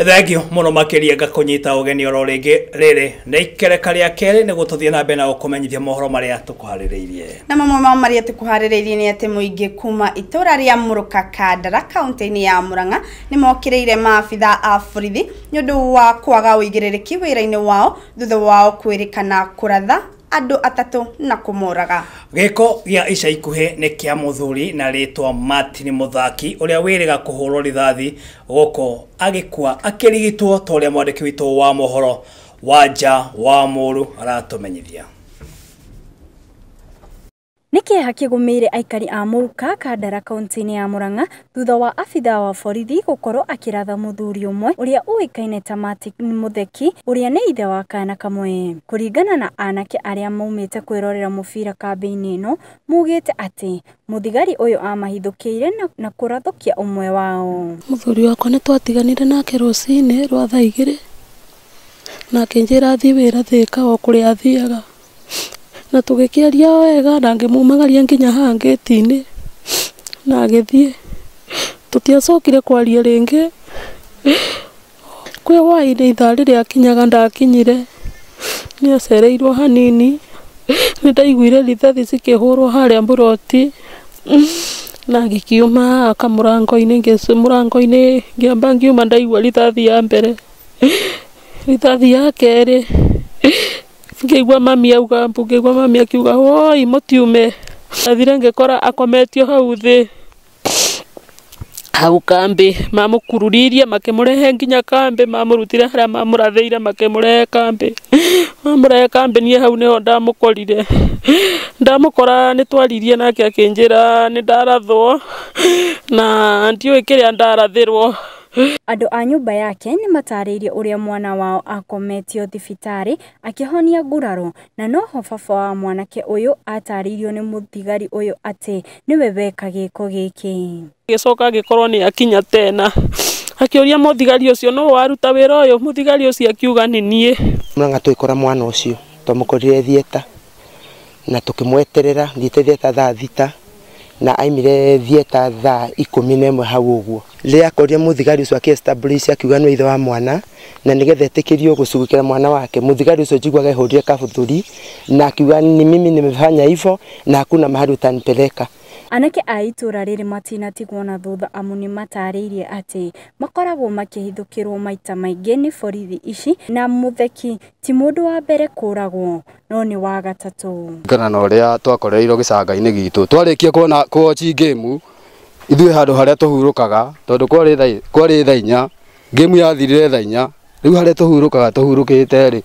Thengio muno makiria ngakunyita ugeni oro ringi riri ni ikereka ria keri niguo tuthie na mbere na gukumenyithia mohoro maria tukuhaririirie. Na mamwe ma maria tukuhaririirie ni ati muingi kuma itura ria Muruka Kandara kaunti-ini ya Murang'a ni mokiriire maabitha a borithi ni undu wa kwaga uigiririkia wira-ini wao thutha wao kwirikana kuratha andu atatu na kumuraga. Giko gia ica ikuhi ni kia muthuri na ritwa Martin Muthaki uria wiriga kuhurwo rithathi guku agikua akirigitwo ta uria mwandiki witu wa mohoro Wanja wa Muru aratumenyithia. Nĩ kĩeha kĩgũmĩire aikari a Muruka Kandara kaunti-inĩ ya Murang'a thutha wa abithaa wa borithi gũkorwo akĩratha mũthuri ũmwe ũrĩa ũĩkaine ta Martin Mutheki ũrĩa nĩ ithe wa kana kamwe. Kũringana na anake arĩa maumĩte kwĩrorera mũbira kambĩ-inĩ ĩno maugĩte atĩ mũthigari ũyũ amahithũkĩire na kũrathũkia ũmwe wao. Mũthuri wakwa nĩ twatiganire nake rũcinĩ rwa thaa 2 na akĩnjĩra athiĩ wĩra Thĩka o kũrĩa athiaga na tũgĩkĩaria wega na ngĩmumagaria nginya haha ngĩti-inĩ na agĩthiĩ. Tũtiacokire kwaria rĩngĩ. Kwĩ hwaĩ-inĩ ithaa rĩrĩa akinyaga ndakinyire, nĩ acereirwo hanini. Nĩ ndaiguire rithathi cikĩhũrwo harĩa mburoti na ngĩkiuma haha kamũrango-inĩ, mũrango-inĩ ngĩamba ngiuma ndaigua rithathi ya mbere, rithathi ya kerĩ ngĩigua mami auga mbu, ngĩigua mami akiuga woi mũtiume. Athire ngĩkora akometio hau thĩ hau kambĩ, mamũkururirie makĩmũrehe nginya kambĩ, mamũrutire harĩa mamũrathĩire makĩmũrehe kambĩ. Mamũrehe kambĩ niĩ hau nĩho ndamũkorire. Ndamũkora nĩ twaririe nake akĩnjĩra nĩ ndarathwo na ndiũĩ kĩrĩa ndarathĩrwo. Andũ a nyũmba yake nĩ matarĩirie ũrĩa mwana wao akometio thibitarĩ akĩhonia nguraro na noho baba wa mwanake ũyũ atarĩirio nĩ mũthigari ũyũ atĩ nĩwe weka gĩko gĩkĩ. Gĩcoka gĩkorwo nĩ akinya tena akĩũria mũthigari ũcio no waruta wĩra ũyũ, mũthigari ũcio akiuga nĩ niĩ. Murang'a twĩkora mwana ũcio twamũkorire thieta na tũkĩmweterera thiĩte thieta thaa 6 na aimire thieta thaa 11 hau ũguo. Rĩrĩa akorire mũthigari ũcio akĩ-establish akiuga nĩ ithe wa mwana na nĩgetha etĩkĩrio gũcugĩkĩra mwana wake, mũthigari ũcio njiguaga ehũrire kabuthuri na akiuga ni mimi nimefanya hivyo na hakuna mahali utanipeleka. Anake a itũra rĩrĩ matinatigwo na thutha amu nĩ matarĩirie atĩ makoragwo makĩhithũkĩrwo maita maingĩ nĩ borithi ici na Mutheki ti mũndũ wa mbere kũragwo no nĩ wa gatatũ. Kana na ũrĩa twakoreirwo gĩcanga-inĩ gitũ twarĩkia kuona kũwochi game ithuĩ handũ harĩa tũhurũkaga tondũ kwarĩ thaa 4 game yathirire thaa 4 rĩu harĩa tũhurũkaga tũhurũkĩte rĩ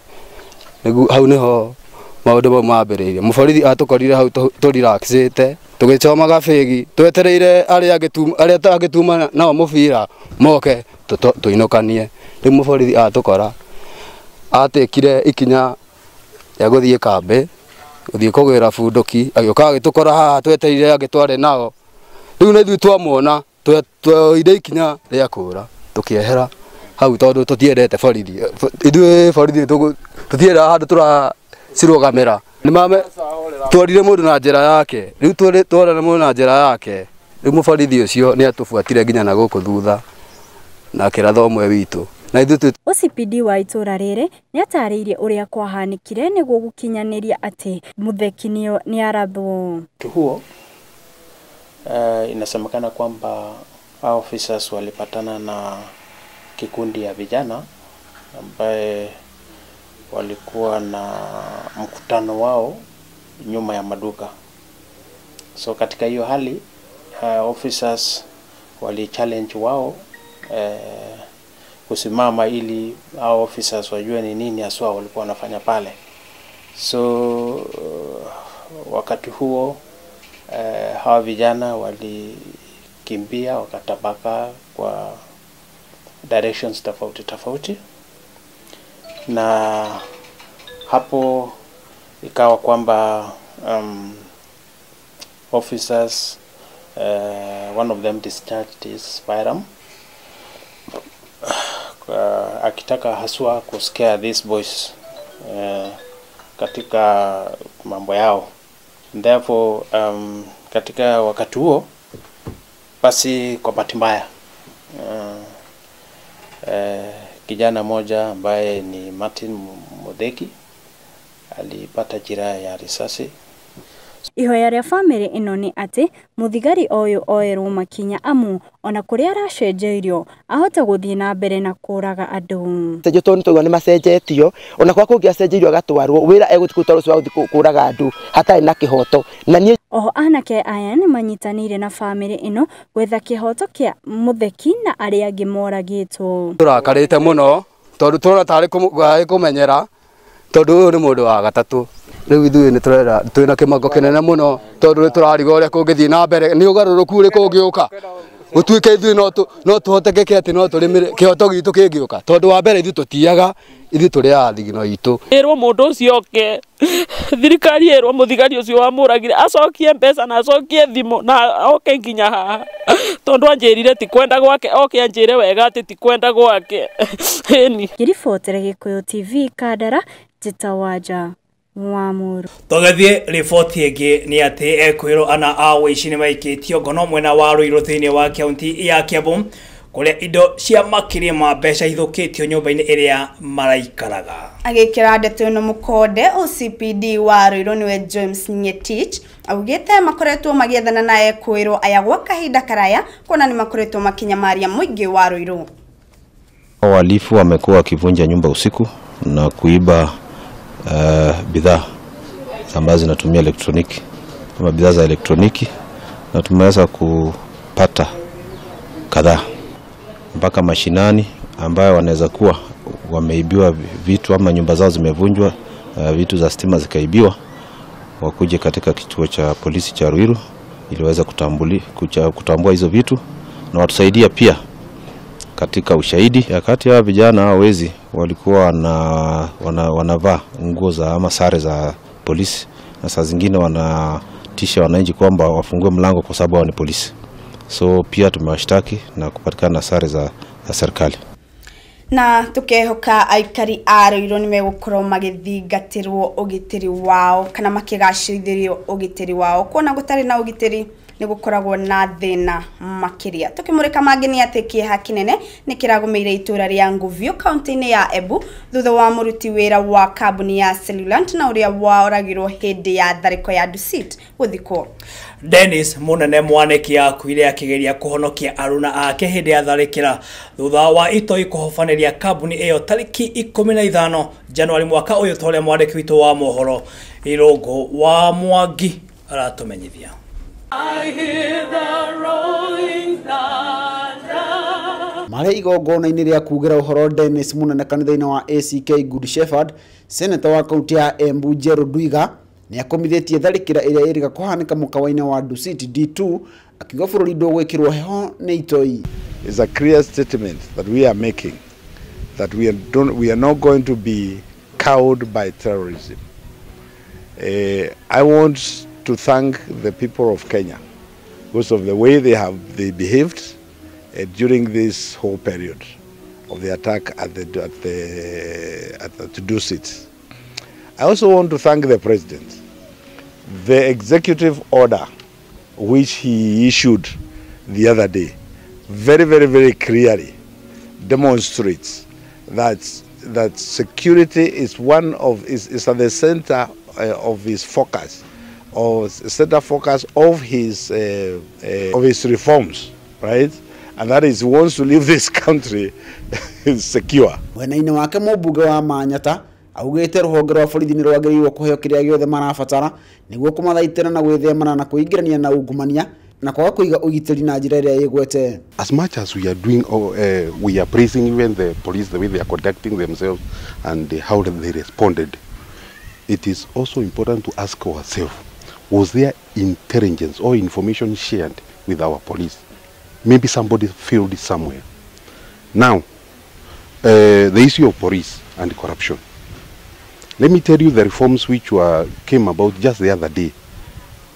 hau nĩho maũndũ mau mambĩrĩirie. Mũborithi atũkorire hau tũrelaxĩte tũgĩchomaga bĩgi twetereire arĩa angĩ tuma nao mũbira moke tũinũkanie. Rĩu mũborithi atũkora atĩkire ikinya rĩa gũthiĩ kambĩ gũthiĩ kũgĩra bunduki agĩũka agĩtũkora haha twetereire angĩ twarĩ nao. Rĩu na ithuĩ twamuona twoire ikinya rĩa kũra tũkĩehera hau tondũ tũtiendete borithi. Ithuĩ borithi tũtiendaga handũ tũracirũgamĩra. Twarire mũndũ na njĩra yake rĩu twarana mũndũ na njĩra yake rĩu mũborithi ũcio nĩ atũbuatire nginya na gũkũ thutha na akĩratha ũmwe witũ. Na ithuĩ OCPD wa itũra rĩrĩ nĩ atarĩirie ũrĩa kwahanĩkire nĩguo gũkinyanĩria atĩ Mutheki nĩ arathwo. Huo inasemekana kwamba officers walipatana na kikundi ya vijana ambaye walikuwa na mkutano wao nyuma ya maduka. So katika hiyo hali officers wali challenge wao kusimama ili hao officers wajue ni nini haswa walikuwa wanafanya pale. So wakati huo hawa vijana walikimbia wakatabaka kwa directions tofauti tofauti, na hapo ikawa kwamba officers one of them discharged his firearm akitaka haswa kuscare these boys katika mambo yao. Therefore katika wakati huo basi kwa bahati mbaya Kijana moja ambaye ni Martin Mutheki alipata jeraha ya risasi. Ihoya rĩa bamĩrĩ ĩno nĩ atĩ mũthigari ũyũ oerwo makinya amu ona kũrĩa aracenjeirio ahote gũthiĩ na mbere na kũraga andũ. Cenjio tondũ nĩtwaigua nĩ macenjetio ona kwa kũngĩacenjeirio agatwarwo wĩra egũthiĩ kũruta ũcio wa gũthiĩ kũraga andũ hatarĩ na kĩhoto. Na niĩ oho anake aya nĩ manyitanĩire na bamĩrĩ ĩno gwetha kĩhoto kĩa Mutheki na arĩa angĩ moragĩtwo. Tũrakarĩte mũno tondũ tũrona tarĩ kũmenyera tondũ ũyũ nĩ mũndũ wa gatatũ. Rĩu ithuĩ nĩ tũrera twĩna kĩmako kĩnene mũno tondũ nĩ tũrarigwo ũrĩa kũngĩthiĩ na mbere nĩ ũgarũrũku ũrĩkũ ũngĩũka gũtuĩke ithuĩ no tũhotekeke atĩ no tũrĩmĩre kĩhoto gitũ kĩngĩũka tondũ wa mbere ithuĩ tũtiaga ithuĩ tũrĩaga thigino itũ. Ĩrwo mũndũ ũcio oke thirikari ĩrwo mũthigari ũcio wamũragire acokie mbeca na acokie thimũ na oke nginya haha tondũ anjĩrire ti kwenda gwake oke anjĩre wega atĩ ti kwenda gwake. Ngĩribotera Gĩkũyũ TV Kandara Njĩta Wamuru. Tũgĩthiĩ riboti ĩngĩ nĩ atĩ ekwĩrwo ana a wĩici nĩ maikĩtio ngono mwena wa Ruiru thĩinĩ wa kaunti ya Kiambu kũrĩa indo cia makĩria ma mbeca ithũkĩtio nyũmba-inĩ ĩrĩa maraikaraga. Agĩkĩra ndeto ĩno mũkonde OCPD wa Ruiru nĩwe James Ngetich augĩte makoretwo magĩethana na ekwĩrwo aya gwa kahinda karaya kuona nĩ makoretwo makĩnyamaria mũingĩ wa Ruiru. Wahalifu wamekuwa wakivunja nyumba usiku na kuiba bidhaa ambazo zinatumia elektroniki kama bidhaa za elektroniki, na tumeweza kupata kadhaa mpaka mashinani ambayo wanaweza kuwa wameibiwa vitu ama nyumba zao zimevunjwa, vitu za stima zikaibiwa, wakuje katika kituo cha polisi cha Ruiru ili waweze kutambua hizo vitu na watusaidia pia katika ushahidi. Wakati hao vijana hao wezi walikuwa wanavaa nguo za ama sare za polisi, na saa zingine wanatisha wananchi kwamba wafungue mlango kwa sababu hao ni polisi. So pia tumewashtaki na kupatikana na sare za serikali. Na tukehoka aikari a Ruiru nĩ megũkorwo magĩthingatĩrwo ũgitĩri wao kana makĩgacĩrithirio ũgitĩri wao kuona gũtarĩ na ũgitĩri nĩ gũkoragwo na thĩna makĩria. Tũkĩmũrĩka mangĩ nĩ atĩ kĩeha kĩnene nĩ kĩragũmĩire itũra rĩa Nguvio kaunti-inĩ ya Embu thutha wa mũruti wĩra wa kambuni ya Cellulant na ũrĩa woragirwo hĩndĩ ya tharĩko ya Dusit gũthikwo. Dennis Munene Mwaniki akuire akĩgeria kũhonokia aruna ake hĩndĩ ya tharĩkĩra thutha wa itoi kũhobanĩria kambuni ĩyo tarĩki 15 Januari mwaka ũyũ ta ũrĩa mwandĩki witũ wa mohoro Irũngũ wa Mwangi aratũmenyithia. Marĩ igongona-inĩ rĩa kugĩra ũhoro Dennis Munene kanitha-inĩ wa ACK Good Shepherd, seneta wa kaunti ya Embu Gerald Ndwiga nĩ akomithĩtie tharĩkĩra ĩrĩa ĩrĩga kũhanĩka mũkawa-inĩ wa Dusit D2 akiuga bũrũri ndũgwĩkĩrwo heho nĩ itoi. It's a clear statement that we are making that we are not going to be cowed by terrorism. I want to thank the people of Kenya because of the way they behaved during this whole period of the attack at the Dusit. I also want to thank the president. The executive order which he issued the other day very, very, very clearly demonstrates that security is is at the center of his focus, or center focus of his reforms, right? And that is, he wants to leave this country secure. Mwena-inĩ wake mũmbunge wa Manyata augĩte rũhonge rwa borithi nĩ rwagĩrĩirwo kũheo kĩrĩa gĩothe marabatara nĩguo kũmathaitĩra na gwĩthemana na kwĩingĩrania na ungumania na kwaga kũiga ũgitĩri na njĩra ĩrĩa ĩgwete. As much as we are doing, we are praising even the police, the way they are conducting themselves and how they responded, it is also important to ask ourselves, was there intelligence or information shared with our police? Maybe somebody failed it somewhere. Now, the issue of police and corruption. Let me tell you the reforms which came about just the other day.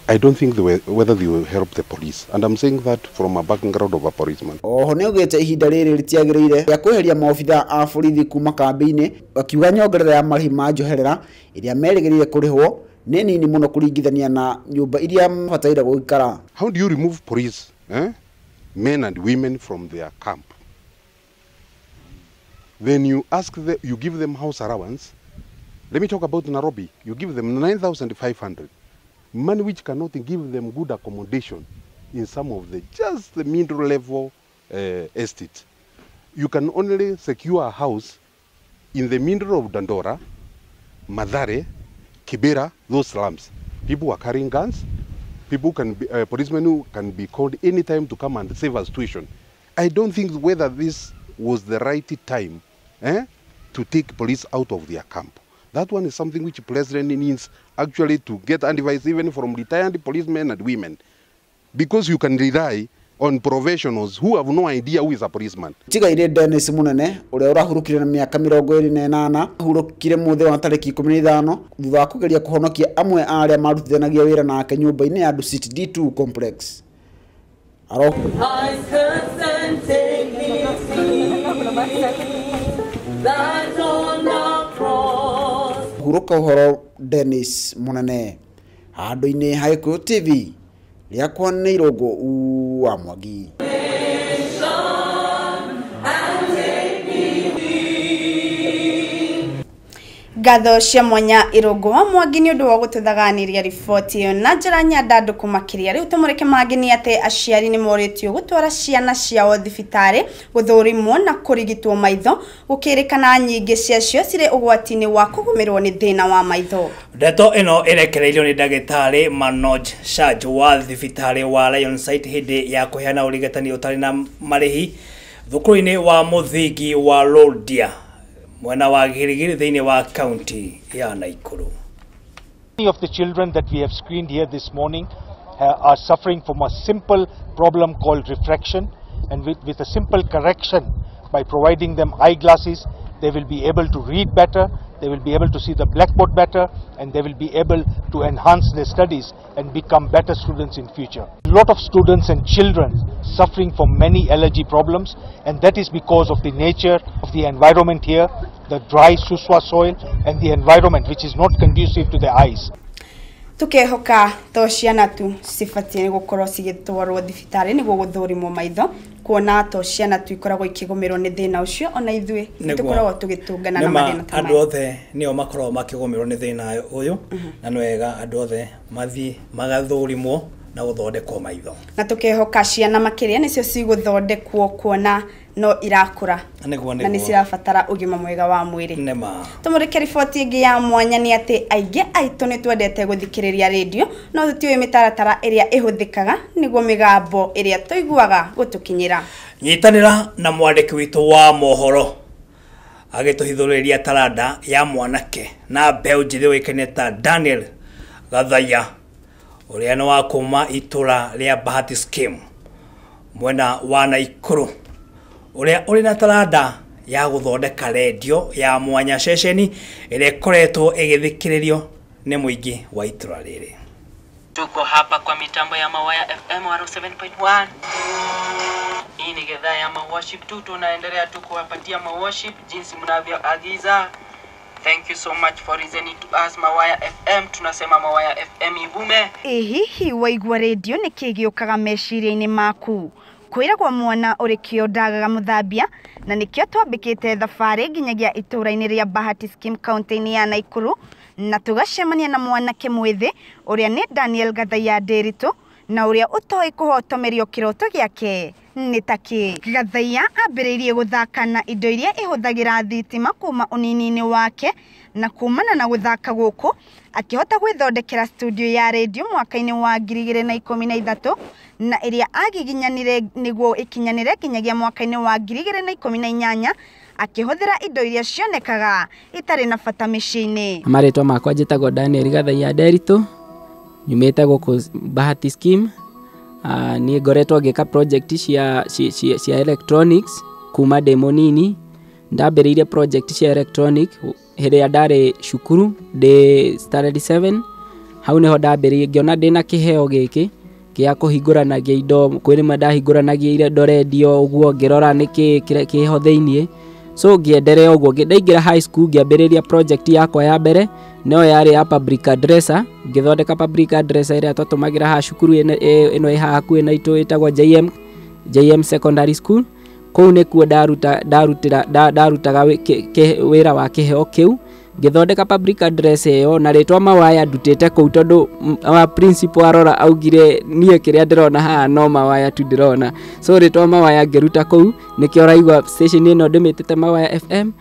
I don't think they were, whether they will help the police. And I'm saying that from a background of a policeman. Oho nĩ augĩte ihinda rĩrĩ rĩtiagĩrĩire rĩa kweheria maobitha a borithi kuma kambĩ-inĩ, akiuga nyongerera ya marĩhi ma njoherera ĩrĩa merĩgĩrĩire kũrĩhwo nĩ nini mũno kũringithania na nyũmba iria mabataire gũikara. How do you remove police, men and women from their camp? Then you ask them, you give them house allowance. Let me talk about Nairobi. You give them 9,500. Money which cannot give them good accommodation in some of the just the middle level estates. You can only secure a house in the middle of Dandora, Mathare, Kibera, those slums. People are carrying guns. People can be, policemen who can be called anytime to come and save a situation. I don't think whether this was the right time to take police out of their camp. That one is something which president needs actually to get advice even from retired policemen and women, because you can rely on professionals who have no idea who is a policeman. Tigaire Dennis Munene uria urahurukire na miaka 28 hurukire muthe wa tariki 15 thutha wa kugeria kuhonokia amwe a aria marutithanagia wira nake nyumba-ini ya Dusit D2 complex. Aro huruka uhoro Dennis Munene handu-ini ha Gikuyu TV rĩakwa nĩ Irũngũ wa Mwangi. Ngatho cia mwanya Irũngũ wa Mwangi nĩ ũndũ wa gũtũthaganĩria riboti ĩyo na njĩra nyandandũku makĩria. Rĩu tũmũrĩke mangĩ nĩ atĩ aciari nĩ morĩtio gũtwara ciana ciao thibitarĩ gũthũrimwo na kũrigitwo maitho gũkĩrĩkana nyingĩ ciacio cirĩ ũgwati-inĩ wa kũgũmĩrwo nĩ thĩna wa maitho. Ndeto ĩno ĩrekereirio nĩ ndagĩtarĩ Manoj Shaj wa thibitarĩ wa Lion Sight hĩndĩ ya kũheana ũrigitani ũtarĩ na marĩhi thukuru-inĩ wa mũthingi wa Loldia mwena wa Gĩrĩgĩrĩ thĩinĩ wa kaunti ya Nakuru. Many of the children that we have screened here this morning are suffering from a simple problem called refraction, and with a simple correction by providing them eyeglasses, they will be able to read better, they will be able to see the blackboard better, and they will be able to enhance their studies and become better students in future. A lot of students and children suffering from many allergy problems, and that is because of the nature of the environment here, the dry Suswa soil and the environment which is not conducive to the eyes. Tukehoka to ciana tu cibatie gukorwo cigitwarwo thibitarĩ nĩguo gũthũrimwo maitho kuona to ciana tu ikoragwo ikĩgũmĩrwo nĩ thĩna ũcio ona ithuĩ tũkoragwo tũgĩtũngana na mathĩna ta maya. Andũ othe nĩo makoragwo makĩgũmĩrwo nĩ thĩna ũyũ na nĩ wega andũ othe mathiĩ magathũrimwo na gũthondekwo maitho. Na tukehoka ciana makĩria nĩcio cigũthondekwo kuona no irakũra na nĩ cirabatara ũgima mwega wa mwĩrĩ. Tũmũrĩke riboti ĩngĩ ya mwanya nĩ atĩ aingĩ aitũ nĩ twendete gũthikĩrĩria rĩndio no tũtiũĩ mĩtaratara ĩrĩa ĩhũthĩkaga nĩguo mĩgambo ĩrĩa tũiguaga gũtũkinyĩra. Nyitanĩra na mwandĩki witũ wa mohoro agĩtũhithũrĩria taranda ya mwanake na mbeũ njĩthĩ ũĩkaine ta Daniel Gathaiya ũrĩa nĩ wa kuma itũra rĩa Bahati Scheme mwena wa Nakuru ũrĩa ũrĩ na taranda ya gũthondeka rendio ya mwanya ceceni ĩrĩa ĩkoretwo ĩgĩthikĩrĩrio nĩ mũingĩ wa itũra rĩrĩ. Tuko hapa kwa mitambo ya Mawaya FM 107.1. Hii ni gedhaa ya Maworship tu, tunaendelea tu kuwapatia Maworship jinsi mnavyoagiza. Thank you so much for listening to us Mawaya FM. Tunasema Mawaya FM ivume. Hihi waigua radio nĩ kĩ gĩũkaga meciria-inĩ maku? Kwĩragwo mwana ũrĩ kĩo ndagaga mũthambia na nĩkĩo twambĩkĩte thabarĩ nginyagia itũra-inĩ rĩa Bahati Scheme kaunti-inĩ ya Nakuru na tũgacemania na mwanake mwĩthĩ ũrĩa nĩ Daniel Gathaiya Ndĩritũ na ũrĩa ũtoĩ kũhotomerio kĩroto gĩake nĩ ta kĩ. Gathaiya ambĩrĩirie gũthaka na indo iria ihũthagĩra thitima kuma ũnini-inĩ wake na kumana na gũthaka gũkũ akĩhota gwĩthondekera studio ya radio mwaka-inĩ wa 2013 na ĩrĩa agiginyanire nĩguo ĩkinyanĩre nginyagia mwaka-inĩ wa 2018 akĩhũthĩra indo iria cionekaga itarĩ na bata mĩciĩ-inĩ. Marĩtwa makwa njĩtagwo Daniel Gathaiya Ndĩritũ, nyumĩte gũkũ Bahati Scheme. Niĩ ngoretwo ngĩka project cia electronics kuma ndĩ mũnini. Ndambĩrĩirie project cia electronic hĩndĩ ĩrĩa ndarĩ cukuru ndĩ standard 7. Hau nĩho ndambĩrĩirie ngĩona ndĩna kĩheo gĩkĩ kĩa kũhingũranagia indo. Kwĩ rĩmwe ndahingũranagia indo rendio ũguo ngĩrora nĩkĩ kĩho thĩiniĩ, so ngĩenderea ũguo. Ndaingĩra high school ngĩambĩrĩria project yakwa ya mbere, nĩyo yarĩ ya public addresser. Ngĩthondeka public addresser ĩrĩa twatũmagĩra haha cukuru ĩno ĩ haha hakuhĩ na itũ ĩtagwo JM Secondary School. Kũu nĩkuo ndarutaga wĩra wa kĩheo kĩu, ngĩthondeka public address ĩyo na rĩtwa Mawaya ndutĩte kũu tondũ wa principal arora augire niĩ kĩrĩa ndĩrona haha no Mawaya tu ndĩrona. So rĩtwa Mawaya ngĩruta kũu, nĩkĩo ũraigua station ĩno ndĩmĩtĩte Mawaya FM.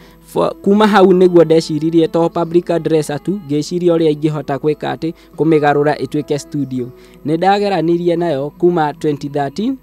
Kuma hau nĩguo ndeciririe to public address tu, ngĩciria ũrĩa ingĩhota gwĩka atĩ kũmĩgarũra ĩtuĩke studio. Nĩ ndageranirie nayo kuma 2013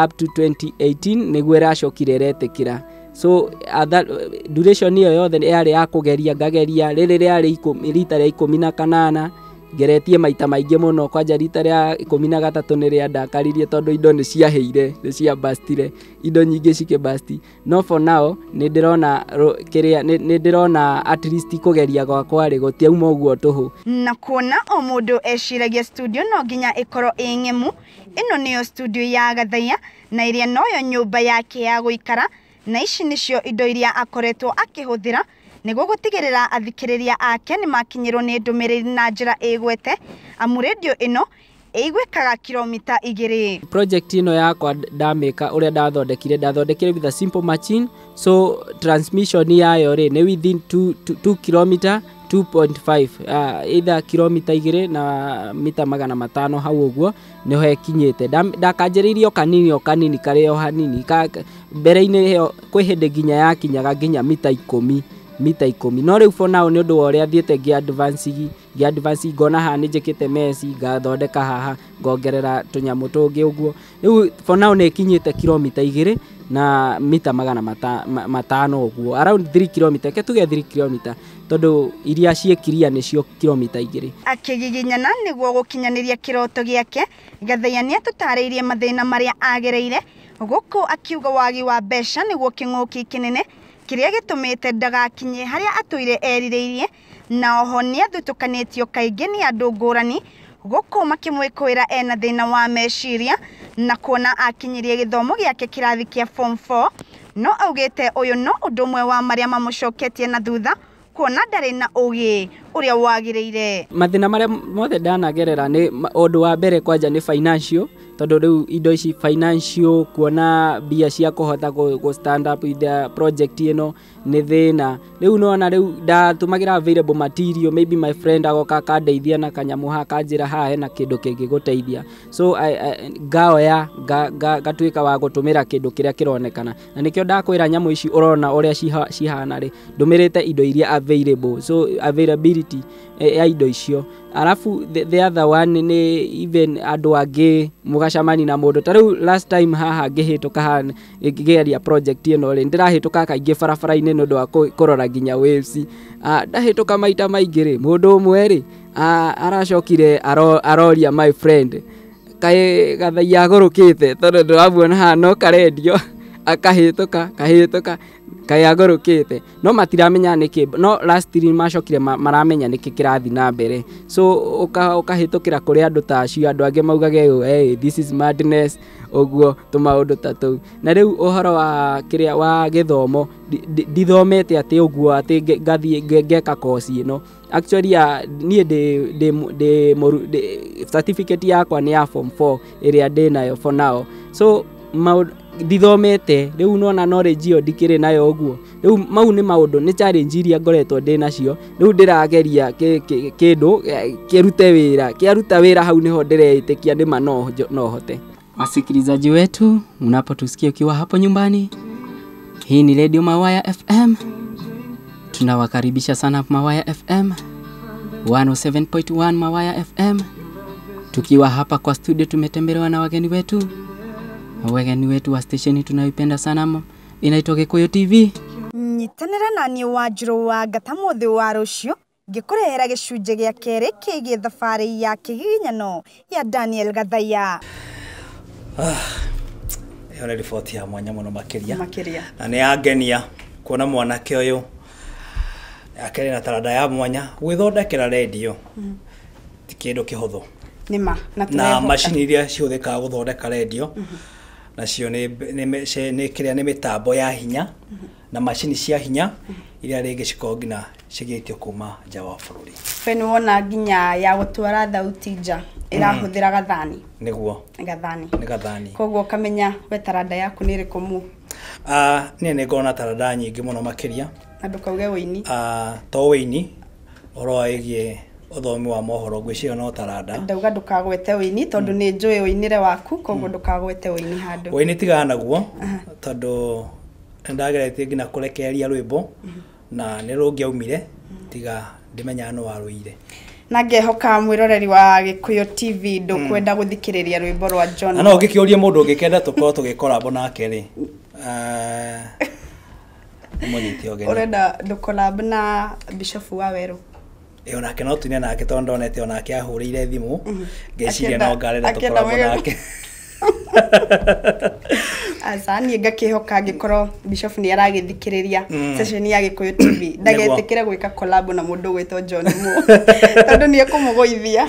up to 2018 nĩguo ĩracokire ĩretĩkĩra. So that duration ĩyo yothe yarĩ ya kũgeria, ngageria rĩrĩ rĩarĩ rita rĩa 18, ngeretie maita maingĩ mũno, kwanja rita rĩa 13 nĩ rĩandakaririe tondũ indo nĩ ciahĩire, nĩ ciambastire, indo nyingĩ cikĩbasti. No for now nĩ ndĩrona kĩrĩa nĩ ndĩrona at least kũgeria gwakwa rĩ gũtiauma ũguo tũhũ. Na kuona o mũndũ eciragia studio no nginya ĩkorwo ĩ ng'emu, ĩno nĩyo studio ya Gathaiya na ĩrĩa noyo nyũmba yake ya gũikara, na ici nĩcio indo iria akoretwo akĩhũthĩra nĩguo gũtigĩrĩra athikĩrĩria ake nĩmakinyĩrwo nĩ ndũmĩrĩri na njĩra ĩgwete, amu rĩndiũ ĩno ĩiguĩkaga kilomita 2. Project ĩno yakwa ndamĩka ũrĩa ndathondekire with a simple machine, so transmission yayo rĩ nĩ within 2 kilometer 2.5, either kilomita 2 na mita 500 hau ũguo nĩho ĩkinyĩte. Ndakanjĩrĩirie o kanini o kanini karĩ o hanini, mbere-inĩ ĩyo kwĩ hĩndĩ nginya yakinyaga nginya mita 10, mita 10. No rĩu for now nĩ ũndũ wa ũrĩa thiĩte ngĩ advance ngona haha nĩ njĩkĩte meci, ngathondeka haha ngongerera tũnyamũ tũngĩ ũguo. Rĩu for now nĩ ĩkinyĩte kilomita 2 na mita 500 ũguo, around 3 kilomita, ke tuge 3 kilomita tondũ iria ciĩkiria nĩcio kilomita 2. Akĩgiginyana nĩguo gũkinyanĩria kĩroto gĩake, Gathaiya nĩatũtarĩirie mathĩna marĩa agereire gũkũ akiuga wagi wa mbeca nĩguo kĩng'ũki kĩnene kĩrĩa gĩtũmĩte ndagakinye harĩa atũire erirĩirie, na oho nĩathutũkanĩtio kaingĩ nĩ andũ ngũrani gũkũ makĩmwĩkũĩra ena thĩna wa meciria, na kuona akinyirie gĩthomo gĩake kĩrathi kĩa form 4, no augĩte ũyũ no ũndũ ũmwe wa marĩa mamũcoketie na thutha kuona ndarĩ na ũgĩ ũrĩa wagĩrĩire. Mathĩna marĩa mothe ndanagerera nĩ ũndũ wa mbere kwanja nĩ financial, tondũ rĩu indo ici financial kuona mbia cia kũhota gũ stand up with the project ĩno nĩ thĩna. Rĩu nona rĩu ndatũmagĩra available material, maybe my friend agoka akandeithia na kanyamũ haha kanjĩra haha hena kĩndũ kĩngĩgũteithia, so ngaoya ngatuĩka wa gũtũmĩra kĩndũ kĩrĩa kĩronekana, na nĩkĩo ndakwĩra nyamũ ici ũrona ũrĩa cihana rĩ, ndũmĩrĩte indo iria available, so availability ya indo icio. Alafu the other one nĩ even andũ angĩ mũgacemania na mũndũ ta rĩu last time haha ngĩhĩtũka haha ngĩgeria project ĩno rĩ, ndĩrahĩtũka kaingĩ barabara-inĩ nĩ ũndũ wa kũrora nginya waves. Ndahĩtũka maita maingĩ rĩ, mũndũ ũmwe rĩ aracokire aroria my friend kaĩ Gathaiya agũrũkĩte, tondũ ndĩramuona haha no karendio akahĩtũka kahĩtũka kaĩ agũrũkĩte, no matiramenya nĩkĩ, no lastly macokire maramenya nĩkĩ kĩrathiĩ na mbere. So ũkahĩtũkĩra kũrĩ andũ ta acio, andũ angĩ maugage hey, this is madness ũguo tũmaũndũ ta tũu. Na rĩu ũhoro wa kĩrĩa wa gĩthomo, ndithomete atĩ ũguo atĩ ngathiĩ ngeka course ĩno. Actually niĩ ndĩ certificate yakwa nĩ ya form 4 ĩrĩa ndĩnayo for now, so ndithomete rĩu nona knowledge ĩyo ndikĩrĩ nayo ũguo. Rĩu mau nĩ maũndũ, nĩ challenge iria ngoretwo ndĩ nacio. Rĩu ndĩrageria kĩndũ kĩrute wĩra, kĩaruta wĩra hau nĩho ndĩreĩtĩkia nĩma no hote. Wasikilizaji wetu, mnapotusikia ukiwa hapo nyumbani, hii ni Radio Mawaya FM. Tunawakaribisha sana Mawaya FM 107.1 Mawaya FM. Tukiwa hapa kwa studio tumetembelewa na wageni wetu. Wageni wetu wa stesheni tunayoipenda sana inaitwa Gikuyu TV. Nyitanĩra na niĩ Wanjirũ wa Ngata mũthĩ wa rũciũ ngĩkũrehera gĩcunjĩ gĩa kerĩ kĩgiĩ thabarĩ ya kĩgiginyano ya Daniel Gathaiya. Ĩyo nĩ riboti ya mwanya mũno makĩria. Makĩria. Na nĩ yangenia kuona mwanake ũyũ akĩrĩ na taranda ya mwanya gwĩthondekera rendio ti kĩndũ kĩhũthũ. Nĩma na macini iria cihũthĩkaga gũthondeka rendio nacio nĩ kĩrĩa nĩ mĩtambo ya hinya na macini cia hinya iria rĩngĩ cikoragwo nginya cigĩtio kuma nja wa bũrũri. We nĩ wona nginya ya gũtwara thauti nja ĩrahũthĩra gathani. Nĩguo. Gathani. Nĩ gathani. Koguo ũkamenya we taranda yaku nĩ ĩrĩkũ mu. Niĩ nĩ ngoragwo na taranda nyingĩ mũno makĩria. Na ndũkauge wĩini. To wĩini, ũhoro wĩgiĩ ũthomi wa mohoro ngwĩciria no taranda. Ndauga ndũkagwete wĩini tondũ nĩ njũĩ wĩinĩre waku, koguo ndũkagwete wĩini handũ. Wĩini tigana naguo tondũ nĩndageretie nginya kũrekereria rwĩmbo na nĩ rũngĩaumire tiga ndimenyaga nũ warũire. Na ngehoka mwĩroreri wa Gĩkũyũ TV ndũkwenda gũthikĩrĩria rwĩmbo rwa John. Na no ũngĩkĩũrie mũndũ ũngĩkenda tũkorwo tũgĩkorabo nake rĩ, mũnyite ũgeni. Ũrenda ndũkolab na Bishop wa Werũ? Ĩ onake no tuine nake tondũ ndonete onake ahũrĩire thimũ, ngeciria no ngarenda tũkorabo nake. Aca niĩ ngakĩhoka angĩkorwo Bishop nĩ aragĩthikĩrĩria session ya Gĩkũyũ TV ndagetĩkĩre gwĩka collab na mũndũ ũgwĩtwo John Mo tondũ nĩ ekũmũgũithia.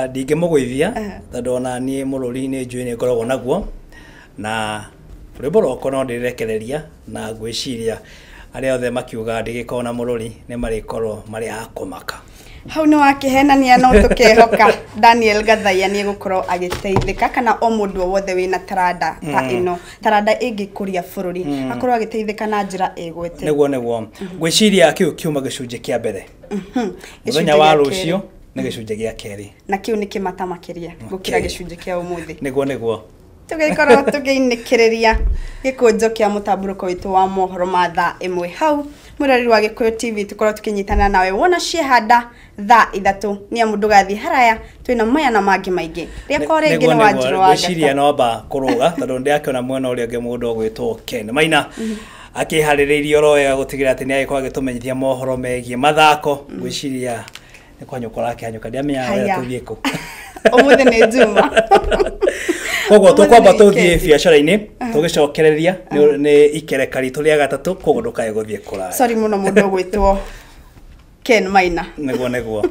Ndingĩmũgũithia tondũ ona niĩ mũrũri nĩ njũĩ nĩ ngoragwo naguo, na rwĩmbo rwakwa no ndĩrekereria na ngwĩciria arĩa othe makiuga ndĩgĩkorwo na mũrũri nĩ marĩkorwo marĩ a kũmaka. Hau nĩ wakĩhenania no tũkehoka Daniel Gathaiya nĩ egũkorwo agĩteithĩka kana o mũndũ o wothe wĩna taranda ta ĩno, taranda ĩngĩkũria bũrũri akorwo agĩteithĩka na njĩra ĩgwete. Nĩguo ngwĩciria kĩu kiuma gĩcunjĩ kĩa mbere, mũthenya wa rũciũ nĩ gĩcunjĩ gĩa kerĩ, na kĩu nĩ kĩmata makĩria gũkĩra gĩcunjĩ kĩa ũmũthĩ. Nĩguo tũgĩkorwo tũgĩinĩkĩrĩria gĩkũnjo kĩa mũtambũrũko witũ wa mohoro ma thaa 1 hau mwĩroreri wa Gĩkũyũ TV tũkorwo tũkĩnyitana nawe wona ciehanda thaa 3 nĩ amu ndũgathiĩ haraya twĩna maya na mangĩ maingĩ. Rĩakwa rĩngĩ nĩ Wanjirũ wa Ngwĩciria no amba kũrũga tondũ ndĩrakĩona mwena ũrĩa ũngĩ mũndũ ũgwĩtwo Ken Maina akĩharĩrĩirie oro wega gũtigĩrĩra atĩ nĩ agĩkorwo agĩtũmenyithia mohoro megiĩ mathako. Ngwĩciria nĩ kũhanyũka ũrakĩhanyũka, ndiamenyaga wega tũthiĩ kũ. Ũmũthĩ nĩ Juma. Koguo tũkwamba tũthiĩ biacara-inĩ tũgĩcokereria nĩ ikereka ritũ rĩa gatatũ, koguo ndũkae gũthiĩ kũraya. Sorry mũno mũndũ ũgwĩtwo Ken Maina. Nĩguo.